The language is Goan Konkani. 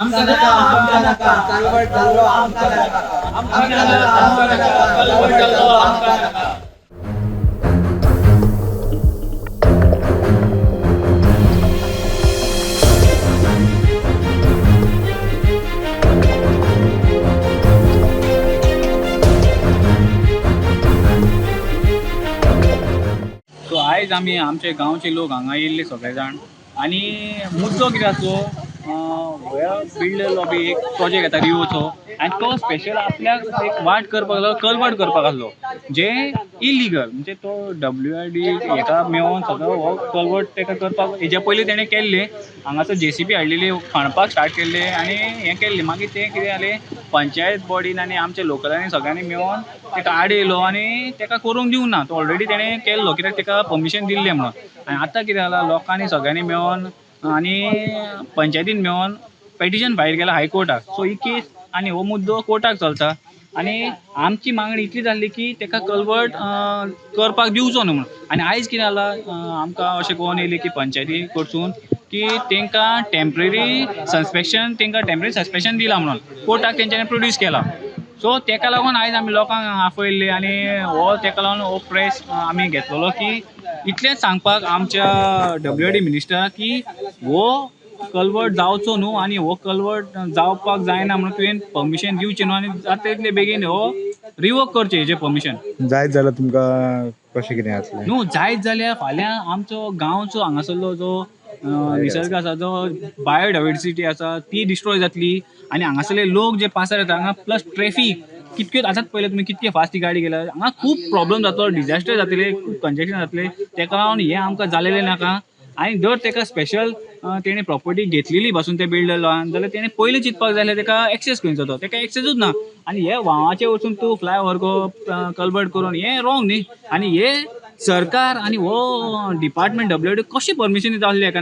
आमकां नाका, आमकां नाका, कलवट जाल्लो आमकां नाका, आमकां नाका, आमकां नाका, कलवट जाल्लो आमकां नाका. सो आयज आमी आमचे गांवचे लोक हांगा येयल्ले सगळे जाण आनी मुद्दो कितें आसलो, हो बिल्डर लॉबी एक प्रोजेक्ट येता रिवोचो आनी तो स्पेशल आपल्याक एक वाट करपाक आसलो, कलवट करपाक आसलो, जे इलिगल म्हणजे तो डब्ल्यू I D हेका मेळोन सगळो हो कलवट तेका करपाक हेज्या पयलीं तेणें केल्ले. हांगासर जेसीबी हाडलेली, खणपाक स्टार्ट केल्ले आनी हें केल्लें. मागीर तें कितें जालें, पंचायत बॉडीन आनी आमच्या लोकलांनी सगळ्यांनी मेळोन तेका आडयलो आनी तेका करूंक दिवंक ना. तो ऑलरेडी तेणें केल्लो कित्याक तेका परमिशन दिल्लें म्हणून. आनी आतां कितें जालां, लोकांनी सगळ्यांनी मेळोन आनी पंचायतीन मेळोन पेटिशन फायल केलां हायकोर्टाक. सो ही केस आनी हो मुद्दो कोर्टाक चलता आनी आमची मागणी इतली जाल्ली की तेका कलवट करपाक दिवचो न्हू म्हणून. आनी आयज कितें जालां, आमकां अशें कळोन येयलें की पंचायती कडसून की तेंकां टेम्पररी सस्पेन्शन, तेंकां टेम्पररी सस्पेन्शन दिलां म्हणून कोर्टाक तेंच्यांनी प्रोड्यूस केलां. सो तेका लागून आयज आमी लोकांक आपयल्ले आनी हो तेका लागून हो प्रेस आमी घेतलेलो की इतलेंच सांगपाक आमच्या डब्ल्यू डी मिनिस्टराक की हो कलवट जावचो न्हू आनी हो कलवट जावपाक जायना म्हणून तुवें परमिशन दिवचें न्हू आनी जाता तितले बेगीन हो रिवोक करचें हेजें परमिशन. जायत जाल्यार तुमकां कशें कितें जातलें? न्हू जायत जाल्यार फाल्यां आमचो गांवचो हांगासरलो जो निसर्ग आसा, जो बायोडायवर्सिटी आसा ती डिस्ट्रॉय जातली आनी हांगासरले लोक जे पासार येता हांगा, प्लस ट्रेफीक कितक्यो आतांच पळयलें तुमी कितके फास्ट ती गाडी गेल्या, हांगा खूब प्रॉब्लम जातलो, डिजास्टर जातले, खूब कंजेशन जातलें. तेका लागून हें आमकां जालेलें नाका. आनी जर तेका स्पेशल तेणें प्रॉपर्टी घेतलेली पासून ते बिल्डर लावन जाल्यार तेणें पयलीं चिंतपाक जाय आसलें तेका एक्सेस खंयचो तो, तेका एक्सेसूच ना. आनी हे व्हांवाचेर वचून तूं फ्लायओवर कलबट करून हें रोंग न्ही. आनी हे सरकार आनी हो डिपार्टमेंट डब्ल्यू डी कशें परमिशन दिता आसलें हेका?